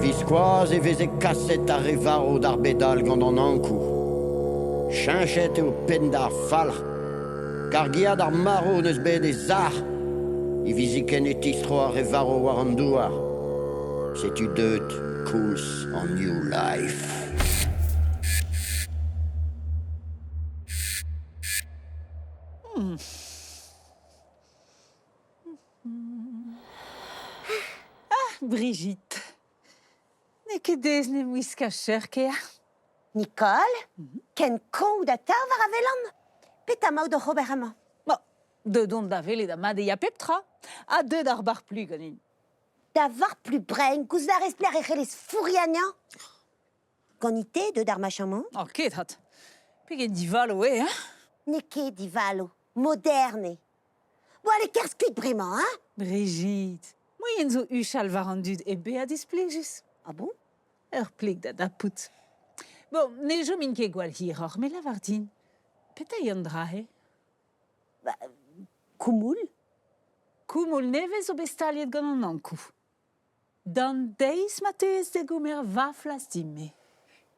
A-viskoazh e veze kaset ar re varv d'ar bed all gant an Ankoù. Cheñchet eo penn d'ar falc'h. Kargiad ar marv n'eus bet e sac'h. Hiviziken e tistro ar re varv war an douar. Setu deuet koulz an New Life. Ah, Brigitte, n'eo ket aes n'em wiskañ cheuc'h-kaer. Nicole, ken koñv da tav war a welan. Petra emaout oc'h ober amañ? Bon, deut on da welet ha mat e ya pep tra. Ha deut ar bar-plu ganin. Da varplu brein, gouzout a rez pelec'h e c'hellez fourriñ anezhañ? Ganit-te deut ar machin-mañ? Oh, ket, hat. Pegen divalo eo, hein? N'eo ket divalo, modern eo. Bon, allez, kerzh kuit bremañ, hein? Brigitte, moaien zo huchal war an dud hep bezañ displijus. Ah bon? Ur pleg da dapout. Bon, ne chomin ket gwall hiroc'h, met lavar din, petra eo an dra-se? Ba, koumoul? Koumoul nevez zo bet staliet gant an Ankoù. D'an deiz ma teuez da gomer va flas din-me.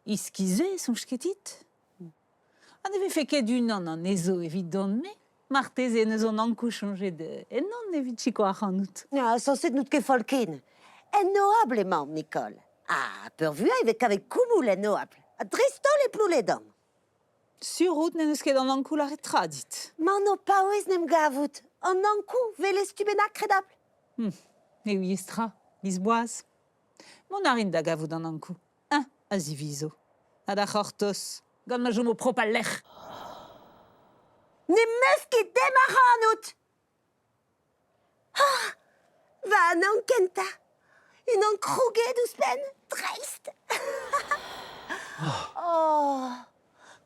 Iskis eo, soñj ket dit? Ha ne vefe ket unan anezho evit dont-me? Marteze n'eus an Ankoù soñjet ennon evit sikour ac'hanout. Ah, sañset n'out ket foll ken. En oabl emaomp, Nicole. Ah, peurvuiañ e vez kavet koumoul en oabl. Ha dreist-holl e Plouledan. Sur out n'en deus ket an Ankoù lâret tra dit? Mañ o paouez 'n em gavout. An Ankoù 'welez tu bennak kredapl. Ne ouiez tra, giz boaz. Mont a rin da gavout an Ankoù. Eñ a zivizo. Ha da c'hortoz, gant ma chomo prop al lec'h. Ne 'meus ket dem ac'hanout! Ah! Va anv kentañ! Unan krouget ouzhpenn, dreist! Oh!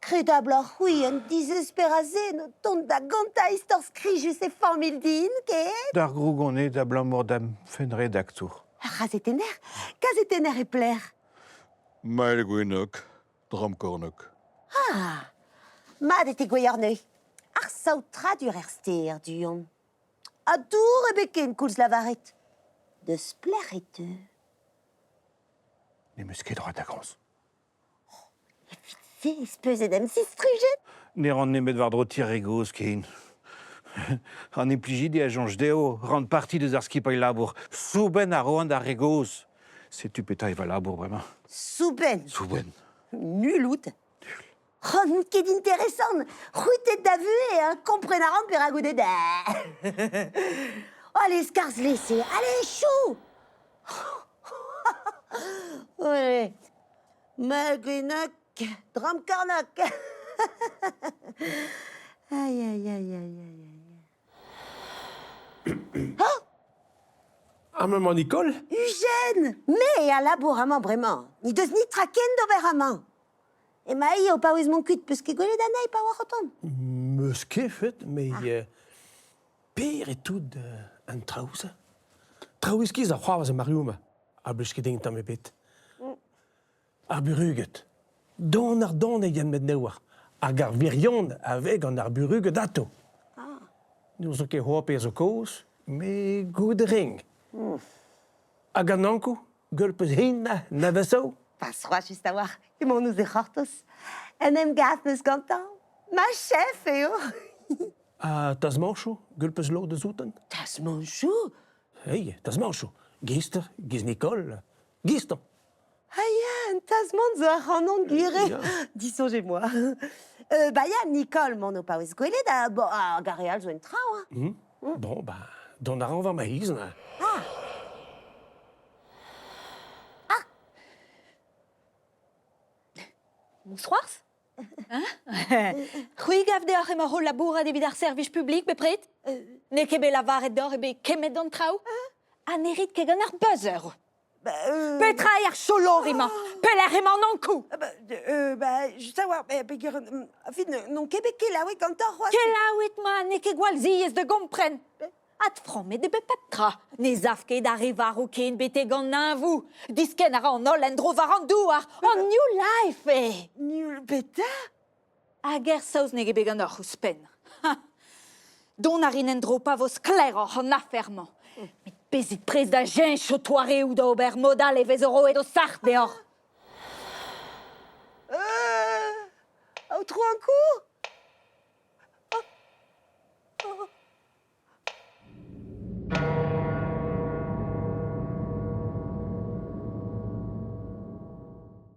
Kredabl oc'h c'hwi un dizesper a zen o tont da gontañ istor skrijus e familh din, ket? D'ar grougoned abalamour da'm fennredaktour. Ar c'hazetenner? Kazetenner e pelec'h? Mael Gwenneg, Dramkorneg. Ah! Mat e tegouezh neuze. Ar saotradur er stêr, du-hont. Ha dour ebet ken, koulz lavaret. Deus pelec'h e teu? N'em eus ket droad da gomz. Evit se ez peus en em zistrujet? Ne ran nemet war-dro ti ar re gozh ken. An implijidi a soñj dezho ran parti deus ar skipailh labour. Soubenn a roan d'ar re gozh. Setu petra eo va labour bremañ. Soubenn? Soubenn. Nul out. Oh, n'out ket interesant. C'hwitet da vuhez, hein. Kompren a ran perak out aet. Allez, skarzh lese. Allez, chou Ouais. Malguenok, Dramkarnok. Aïe, aïe, aïe, aïe, aïe, aïe. Oh Ha maman Nicole Eugène Me a labour amañ bremañ. Ni deus nitra ken d'ober amañ. Emañ o paouez mont kuit, peus ket gwelet anezhi pa oac'h o tont? Meus ket fet, mais ah. Per e tout an traoù-se. Traoù iskis a c'hoarvez e Marioma, a blij ket din tamm ebet. Ar buruged. Don ar don e met neoah. Hag ar wirion a vez gant ar buruged atao. Ah. N'ouzo ket c'hoar zo kaoz, met goût ring. Hag an Ankou, gwell peus hin na vezo? Pas c'hoazh just a-walc'h, emaon ouzh e c'hortoz. En em gav 'meus gantañ. Ma chef eo. Ha tasmanchoù, gwell peus lod eus outañ? Tasmanchoù? Hey, tasmanchoù. Gister, giz Nicole, gistañ. Ah ya, un tasmant zo ac'hanon, gwir eo. Disoñjez-moi. Bah ya, Nicole, m'en o paouez gwelet, ha bon, hag ar re all zo en traoñ. Hein. Bon, bah, dont a ran war ma c'hiz. Ah. Ah. Mousc'hoarzh Hein? C'hwi gav deoc'h emañ o labourat evit ar servij publik bepred? N'eo ket bet lavaret deoc'h eo bet kemmet an traoù? Ha ne rit ket gant ar buzzer? Bah, Petra eo ar cholori-mañ? Pelec'h emañ an Ankou? Bah, bah, just a-walc'h, peogwir, fin, n'on ket bet kelaouet gantañ c'hoazh. Kelaouet ma, n'eo ket gwall ziaes da gompren. Adframmet eo bet pep tra. Ne sav ket ar re varv ken betek an neñvoù. Diskenn a ra an holl en-dro war an douar. An New Life eo. New petra? Hag er saozneg eo bet ganeoc'h ouzhpenn. Dont a rin en-dro pa vo sklaeroc'h an afer-mañ. Met Bezit prest da cheñch ho toareoù da ober mod all e vezo roet ho sac'h deoc'h. Aotrou Ankou?